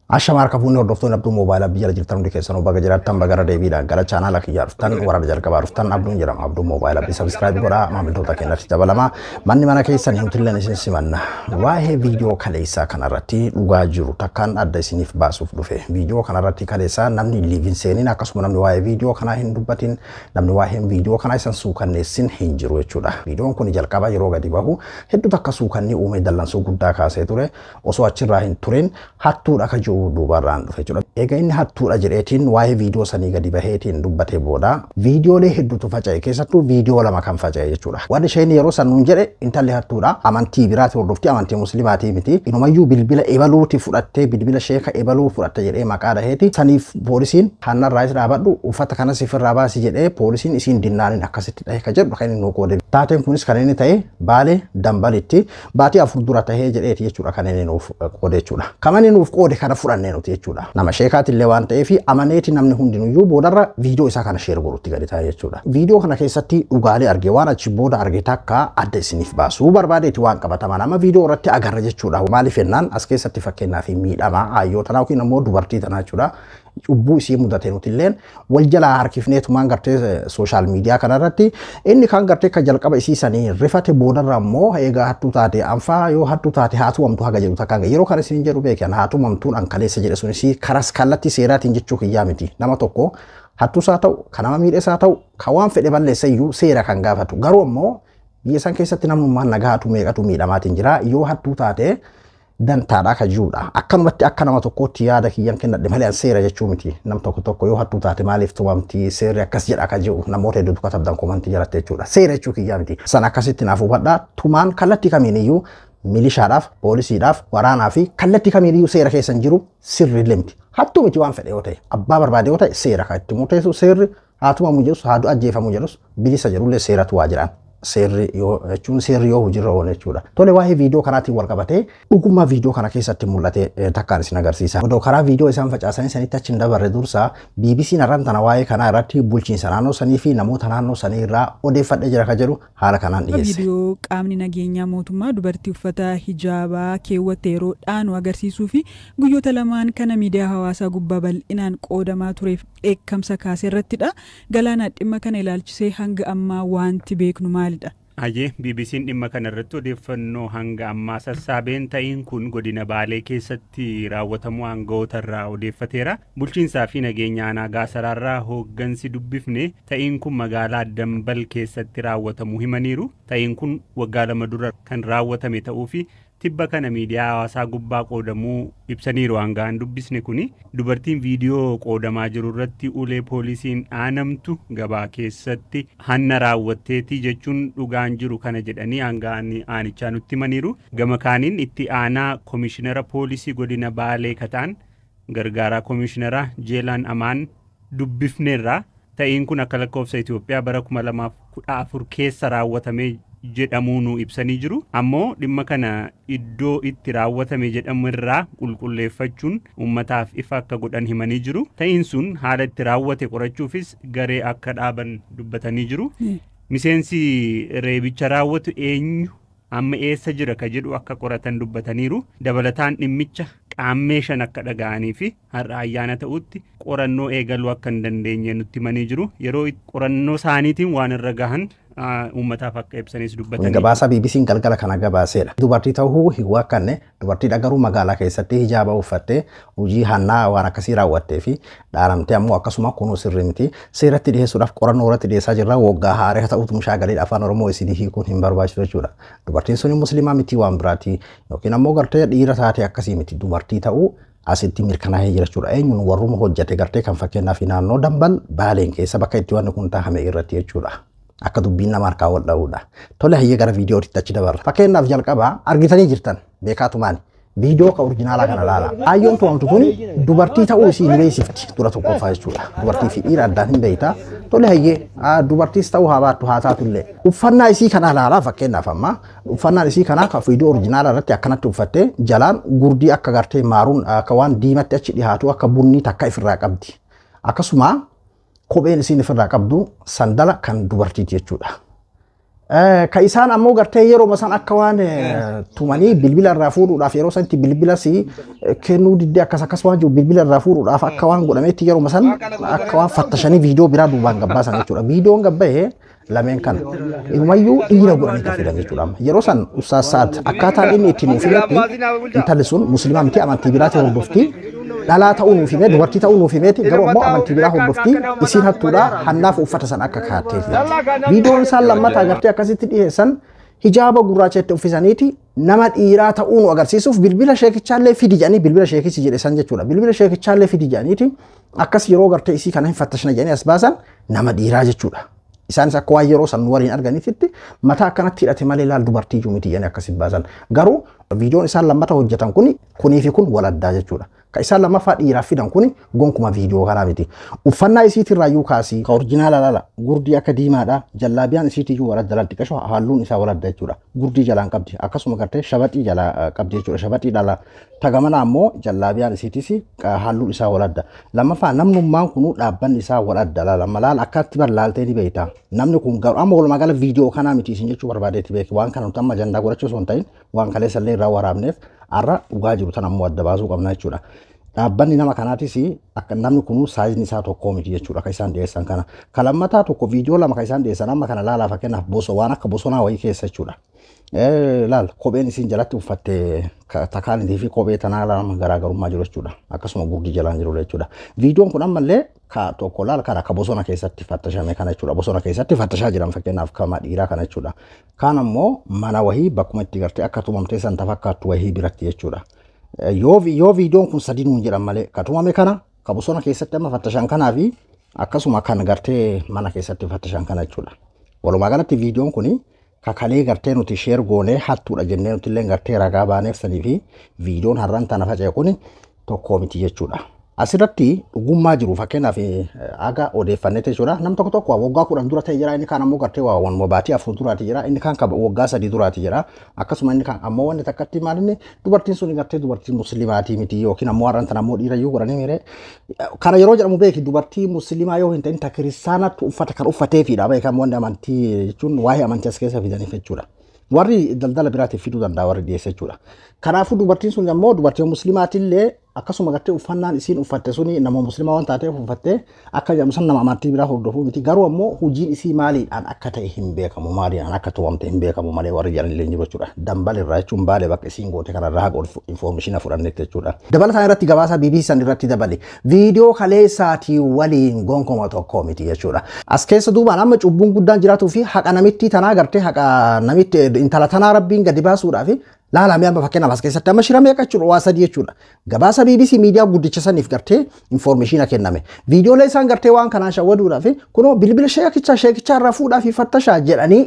Ashama harka fuunni hordoftoonni Abduu Moobaayilaa biyya jirtan hundi keessanuu baga jiraattan baga deebiidhaan gara chaanaala kiyyaa dhuftan warra jalqabaa dhuftan Abduun jedhama. Abduu Moobaayilaa subscribe godhaa, maamiltoota keenyatti dabalama. Manni mana keessan nutilleen isin simanna. Waa'ee viidiyoo kaleessaa kanarratti dhugaa jiru takkaan adda isiniif baasuuf dhufe. Viidiyoo kanarratti kaleessaa namni liivin seeniin, akkasuma namni waa'ee viidiyoo kanaa hin dubbatin, namni waa'ee viidiyoo kanaa isan suukanneessin hin jiru jechuudha. Viidiyoon kun jalqaba yeroo gadi bahu hedduu takka suukanni uume, dallansuu guddaa kaasee ture. Osoo achirraa hin turin hattuudha ka jiru duubarraan dhufe jechuudha. Egaa inni hattuudha jedheetiin waa'ee viidiyoo sanii gadi baheetiin dubbatee booda viidiyoolee hedduutu faca'e, keessattuu viidiyoo lama kan faca'e jechuudha. Wanni isheen yeroo san nuun jedhe intalli hattuudha, amantii biraati hordofti, amantii muslimaatii miti. Inumayyuu bilbila ebaluuti fudhattee, bilbila sheeka ebaluu fudhatte jedhee maqaa dhaheeti. Saniif poolisiin hannarraa isa dhaabadhu, uffata kanas ifirraa baasi jedhee poolisiin isiin dinnaaniin akkasitti dhahe ka jedhu kan inni nuu qoode. Taateen kunis kan inni ta'e Baalee Dambalitti baatii 4 dura tahee jedheeti jechuudha kan inni nuuf qoode jechuudha. Kan inni nuuf qoode kana fudhannee nuti jechuudha. Nama sheekaatillee waan ta'eef amaneeti namni hundinuyyuu boodarra viidiyoo isaa kana share godhutti gadi taa'e jechuudha. Viidiyoo kana keessatti dhugaalee arge, waan achi booda arge takka adda isiniif baasuu barbaadeeti, waan qabataman amma viidiyoo irratti agarra jechuudha. Maaliif jennaan, as keessatti fakkeenyaa fi miidhama hayyoo tanaa yookiin ammoo dubartii tanaa jechuudha. Cubbuu isii mudate nutilleen wal jalaa harkifneetumaan gartee social media kanarratti inni kan gartee kan jalqaba isii sanii rifate, boodarra ammoo eegaa hattuu taate anfaa yoo hattuu taate haa tumamtu haga jedhu takkaan yeroo kana isin jedhu beekan haa tumamtuun an kaleessa jedhe sun isii karas kallattii seeraatiin jechuu kiyyaa miti. Nama tokko hattuus haa ta'u, kan nama miidhees haa ta'u, kan waan fedhe balleessa iyyuu seera kan gaafatu. Garuu ammoo biyya san keessatti namnummaan nagaatu meeqatu miidhamaatiin jira, yoo hattuu taate dantaadha ka jirudha. Akkanumatti akka nama tokkootti yaada kiyyan kennadhe malee seera jechuu miti. Nam tokko tokko yoo hattuu taate maaliif tumamti, seerri akkas jedha ka jiru namoota hedduutu katabdan komantii jalatti jechuudha. Seera jechuu kiyyaa miti. San akkasitti naaf hubadhaa. Tumaan kallattii kamiiniyyuu milishaadhaaf, poolisiidhaaf, waraanaa fi kallattii kamiiniyyuu seera keessa hin jiru, sirriillee miti. Hattuu miti, waan fedhe yoo ta'e, abbaa barbaade yoo ta'e, seera kan itti murteessu seerri haa tumamu jedhus, haa ajjeefamu jedhus, bilisa jedhullee seeratu waa jedhaan. Seerri yoo jechuun seerri yoo hojiirra oole jechuudha. Tole, waa'ee viidiyoo kanaatiin wal qabatee dhugummaa viidiyoo kana keessatti mul'ate takkaan isin agarsiisa. Odoo karaa viidiyoo isaan facaasanii sanitti achi hin dabarre dursa BBC'n har'aan tana waa'ee kanaa irratti bulchiinsa naannoo sanii fi namoota naannoo sanii irraa odeeffadhee jira ka jedhu haala kanaan dhiyeesse. Viidiyoo qaamni nageenyaa mootummaa dubartii uffata hijaabaa keewwatte yeroo dhaanu agarsiisuu fi guyyoota lamaan kana miidiyaa hawaasaa gubbaa bal'inaan qoodamaa tureef dheekkamsa kaase irrattidha. Galaanaa, dhimma kana ilaalchisee hanga ammaa wanti beeknu maalidha? Ayyee, BBC'n dhimma kana irratti odeeffannoo hanga ammaa sassaabeen ta'iin kun godina Baalee keessatti raawwatamuu aangawoota irraa odeeffateera. Bulchiinsaa fi nageenya aanaa Gaasaraarraa hooggansi dubbifne ta'iin kun magaalaa Dambal keessatti raawwatamuu himaniiru. Ta'iin kun waggaa 2 dura kan raawwatame ta'uu fi tibba kana miidiyaa hawaasaa gubbaa qoodamuu ibsaniiru aanga'aan dubbisne kuni. Dubartiin viidiyoo qoodamaa jiru irratti ulee poolisiin dhaanamtu gabaa keessatti hanna raawwatteeti jechuun dhugaan jiru kana jedhanii aanga'aan aanichaa nutti himaniiru. Gama kaaniin itti aanaa komishinara poolisii godina Baalee kataan gargaaraa komishinara Jeelaan Amaan dubbifneerra. Ta'iin kun akka lakkoofsa Itoophiyaa bara 2014 keessa raawwatamee jedhamuu nu ibsanii jiru. Ammoo dhimma kana iddoo itti raawwatame jedhamu irraa qulqulleeffachuun uummataaf ifa akka godhan himanii jiru. Ta'iin sun haala itti raawwate qorachuufis garee akka dhaaban dubbatanii jiru. Miseensi reebicha raawwatu eenyu, amma eessa jira ka jedhu akka qoratan dubbataniiru. Dabalataan dhimmicha qaammee 5 akka dhaga'anii fi har'a ayyaana ta'utti qorannoo eegaluu akka hin dandeenye nutti himanii jiru. Yeroo qorannoo isaaniitiin waan irra gahan uummataaf akka ibsanis dubbatanii. Gabaasa BBC'n galgala kana gabaaseedha. Dubartii ta'uu hin waakkanne, dubartiidha garuu magaalaa keessatti hijaaba uffattee hojii hannaa waan akkasii raawwattee fi dhaaramtee ammoo akkasuma kunuu sirrii miti. Seeratti dhiyeessuudhaaf qorannoo irratti dhiyeessaa jirra. Waggaa haaraa ta'utu mushaagaleedha, afaan Oromoo isinii hiikuun hin barbaachisu jechuudha. Dubartiin suni musliimaa miti, waan biraati yookiin ammoo gartee dhiira taate akkasii miti, dubartii ta'uu asitti mirkanaa'ee jira jechuudha. Eenyuun warruma hojjete gartee kan fakkeenyaaf naannoo Dambal Baaleen keessa bakka itti wanni kun taa'ame irratti jechuudha. Akka dubbiin nama harkaa wal dha'uudha. Tole, hayyee, gara viidiyootti achi dabarra. Fakkeenyaaf jalqabaa argitanii jirtan beekaatumaani. Viidiyoo ka original kana laala. Ayyoon tu'amtu tuni dubartii ta'uu isii ni beeksifti dura tokkoffaa jechuudha. Dubartii fi dhiira addaan hin beekta. Tole hayyee, dubartiis ta'uu haa baattu haa taatullee. Uffannaa isii kana laalaa, fakkeenyaaf amma uffannaan isii kanaa ka viidiyoo original irratti akkanatti uffattee jalaan gurdii akka gartee maaruun akka waan diimatti achi dhiyaatu akka bunnii takka ifirraa qabdi. Akkasuma kopheen isiin ifirraa qabdu sandala kan dubartiiti jechuudha. Ka isaan ammoo gartee yeroo isaan akka waan tumanii bilbila irraa fuudhuudhaaf yeroo sanatti bilbila si kennuu diddee akkas akkas waan jiru bilbila irraa fuudhuudhaaf akka waan godhametti yeroo san akka waan fattashanii viidiyoo biraa duubaan gabbaasan jechuudha. Viidiyoon gabba'ee lameen kana inumayyuu dhiira godhanii kan fidan jechuudha. Yeroo san Ustaaz Sa'ad akkaataan inni ittiin nuuf himetti intalli sun musliimaa miti, amantii biraatti hordofti. Dhalaa ta'uu nuuf himee, dubartii ta'uu nuuf himeeti, garuu ammoo amantii biraa hordofti, isiin hattuudha, hannaaf uffata san akka kaatteeti. Viidiyoon isaan lammataa gartee akkasitti dhiyeessan hijaaba gurraacha itti uffisaniiti nama dhiiraa ta'uu nu agarsiisuuf bilbila sheekichaallee fidi jedhanii, bilbila sheekichi jedhe san jechuudha. Bilbila sheekichaallee fidi jedhaniiti akkas yeroo gartee isii kana hin fattashna jedhanii as baasan nama dhiiraa jechuudha. Isaanis akka waan yeroo san nu waliin arganitti mataa akkanatti hidhate malee laal dubartii iyyuu miti jedhanii akkasitti baasan. Garuu viidiyoon isaan lammata hojjetan kuni kunii fi kun wal addaa jechuudha. Ka isaan lammaffaa dhiiraaf fidan kuni gonkuma viidiyoo kanaa miti. Uffannaa isiitirraa iyyuu kaasii ka orjinaala laala gurdii akka diimaadha, jallaabiyaan isiitiyyuu wal adda laal xiqqasho halluun isaa wal adda jechuudha. Gurdii jalaan qabdi, akkasuma gartee shabaxii jalaa qabdi jechuudha. Shabaxii dhala tagamana ammoo jallaabiyaan isiitis halluun isaa wal adda. Lammaffaa namnummaan kunuu dhaabbanni isaa wal adda laala malaal akkatti bar laaltee ni beekta. Namni kun garuu amma walumaa gala viidiyoo kanaa miti isin jechuu barbaadeetti beeki. Waan kana nuti amma ajandaa godhachuu osoo hin ta'in waan kaleessa illee irraa waraabneef har'a dhugaa jiru tan ammoo adda baasuu qabna jechuudha. Dhaabbanni nama kanaatis akka namni kunuu saayizni isaa tokkoo miti jechuudha kan isaan dhiyeessan kana. Ka lammataa tokko viidiyoo lama kan isaan dhiyeessan amma kana laalaa, fakkeenyaaf boso waan akka bosonaa wayii keessa jechuudha. Laal kopheen isiin jalatti uffatte takaanitii fi kophee tanaa lama garaagarummaa jiru jechuudha. Akkasuma gurdii jalaan jiru jechuudha. Viidiyoon kun ammallee ka tokko laal kana ka bosona keessatti fattashame kana jechuudha. Bosona keessatti fattashaa jiran fakkeenyaaf kama dhiiraa kana jechuudha. Kaan ammoo mana wahii bakkuma itti gartee akka tumamtee san tafakkaattu wahii biratti jechuudha. Yoo viidiyoon kun sadii nuun jedhan malee ka tumame kana, ka bosona keessatti amma fattashan kanaa fi akkasuma kan gartee mana keessatti fattashan kana jechuudha. Walumaa galatti viidiyoon kuni kakalee gartee nuti share goonee hattuudha jennee nuti illee gartee ragaa baaneef sanii fi viidiyoon har'aan tana faca'e kuni tokkoo miti jechuudha. Asirratti dhugummaa jiru fakkeenyaaf aga odeeffanneeti jechuudha. Nam tokko tokko waggaa 10 dura ta'e jira, inni kaan ammoo gartee waan baatii 4 duraati jira, inni kaan waggaa 3 duraati jira. Akkasuma inni kaan ammoo wanni takkatti maal inni dubartiin sun gartee dubartii muslimaatii miti yookiin ammoo har'aan tana ammoo dhiira iyyuu godhanii miire. Kana yeroo jedhamu beeki dubartii muslimaa yoo hin ta'in ta kiristaanatti uffata kan uffateefidha beekamu, wanni amantii jechuun waa'ee amantii as keessa fidaniif jechuudha. Warri daldala biraatiif fiduu danda'a warri dhiyeessa jechuudha. Kanaafuu dubartiin sun ammoo dubartii muslimaatillee akkasuma gartee uffannaan isiin uffatte suni nama muslimaa waan taateef uffatte akka jedhamu san nama amantii biraa hordofuu miti. Garuu ammoo hojiin isii maaliidhaan akka ta'e hin beekamu, maaliidhaan akka tuwamte hin beekamu malee warri jedhan illee jiru jechuudha. Dambal irraa jechuun baalee bakka isiin goote kanarraa haqa infoormeeshina fudhannetti jechuudha. Dabalataan irratti gabaasa BBC san irratti dabale viidiyoo kaleessaatii waliin gonkoma tokko miti jechuudha. As keessa duubaan amma cubbuun guddaan jiraatuu fi haqa namittii tanaa gartee haqa namitti intala tanaa rabbiin gadi baasuudhaaf laalamee amma fakkeenyaaf as keessatti amma shira meeqa jechuudha, waa sadii jechuudha. Gabaasa BBC miidiyaa guddicha saniif gartee infoormeeshina kenname. Viidiyoolee isaan gartee waan kanaan shawwaduudhaaf kunoo bilbila sheekichaa irraa fuudhaa fi fattashaa jedhanii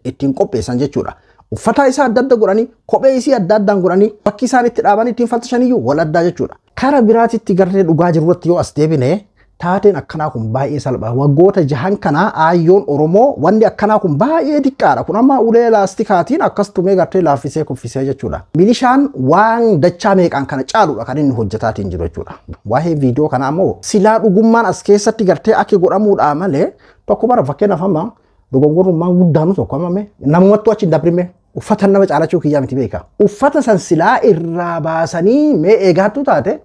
ittiin qopheessan jechuudha. Uffata isaa adda adda godhanii, kophee isii adda addaan godhanii, bakki isaan itti dhaaban ittiin fattashaniyyuu wal addaa jechuudha. Kara biraatitti gartee dhugaa jirurratti yoo as deebine taateen akkanaa kun baay'ee salphaa. Waggoota jahan kanaa aayyoon Oromoo wanni akkanaa kun baay'ee xiqqaadha. Kun amma ulee laastikaatiin akkas tumee gartee laaffisee kuffisee jechuudha. Milishaan waan dachaa meeqaan kana caaludha kan inni hojjetaatiin jiru jechuudha. Waa'ee viidiyoo kanaa ammoo silaa dhugummaan as keessatti gartee akka godhamuudha malee tokko bara fakkeenyaaf amma dogongorummaan guddaanu tokko amma namumattuu achi hin dabrime uffata nama caalachuu kiyyaa miti beeka. Uffata san silaa irraa baasanii mee eegaattu taate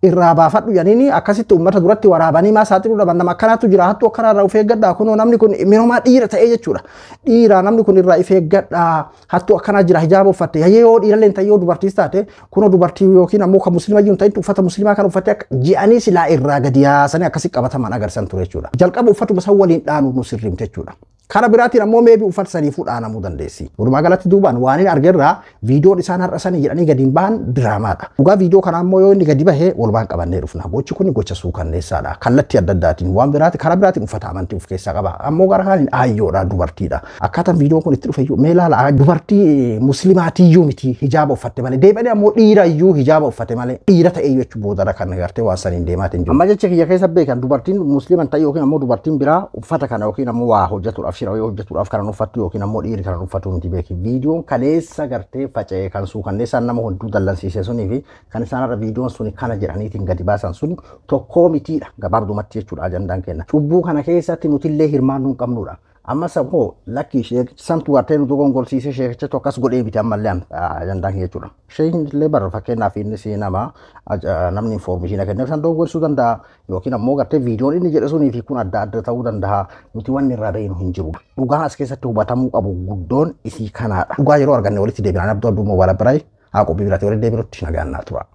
irraa baafadhu jedhanii akkasitti uummata duratti waraabanii maa saaxiluu dhaban, nama akkanaatu jira, hattuu akkanaa irraa of eeggadhaa, kunoo namni kun minomaa dhiira ta'ee jechuudha. Dhiira namni kun irraa of eeggadhaa, hattuu akkanaa jira, hijaaba uffatte hayyee yoo dhiirallee hin ta'in yoo dubartiis taate kunoo dubartii yookiin ammoo kan musliima jiru hin ta'in uffata musliimaa kan uffatte akka ji'anii silaa irraa gadi yaasanii akkasi qabataman agarsiisan ture jechuudha. Jalqaba uffatuma san waliin dhaanuu nu sirriimte jechuudha. Kara biraatiin ammoo meebii uffata saniifuu dhaanamuu dandeessi. Walumaa galatti duubaan waan inni argerraa viidiyoon isaan har'a sanii jedhanii gadi hin bahan diraamaadha. Dhugaa viidiyoo kana ammoo yoo inni gadi bahee walumaan qabannee dhufna. Gochi kun gocha suukanneessaadha. Kallattii adda addaatiin waan biraati karaa biraatiin uffata amantii of keessaa qaba. Ammoo gara kaaniin aayyoodha, dubartiidha. Akkaataan viidiyoon kun itti dhufe iyyuu mee ilaala, dubartii muslimaatiyyuu miti hijaaba uffatte malee deebi'anii ammoo dhiira iyyuu hijaaba uffatte malee dhiira ta'e iyyuu jechuun boodara kan gartee waan saniin deemaatiin jiru. Amma jecha kiyya keessa beekan dubartiin musliima ta'e yookiin ammoo dubartiin biraa uffata kana yookiin ammoo waa hojjetuudhaaf shira wayii hojjetuudhaaf kanan uffattu yookiin ammoo dhiirri kanan uffatu miti beeki. Viidiyoon kaleessa gartee faca'e kan suukanneessaan nama hedduu dallansiise sunii fi kan isaan irra viidiyoon suni kana jedhaniitiin gadi baasan suni tokkoo mitiidha gabaabdumatti jechuudha ajandaan kenna. Cubbuu kana keessatti nutillee hirmaannuu hin qabnudha. Amma saboo lakki santu gartee nu dogongorsiisee sheekichatu akkas godhee miti ammallee ajandaan jechuudha. Sheekni illee bara fakkeenyaaf inni nama namni information kenneef san dogogorsuu danda'a yookiin ammoo gartee viidiyoon inni jedhe sunii fi kun adda adda ta'uu danda'a. Nuti wanni irraa beeknu hin jiru. Dhugaan as keessatti hubatamuu qabu guddoon isii kanaadha. Dhugaa yeroo arganne walitti deebinaan Abduu Abduu Moobaala biraa haa qophii biraatti walitti deebinutti nagaan naa tura.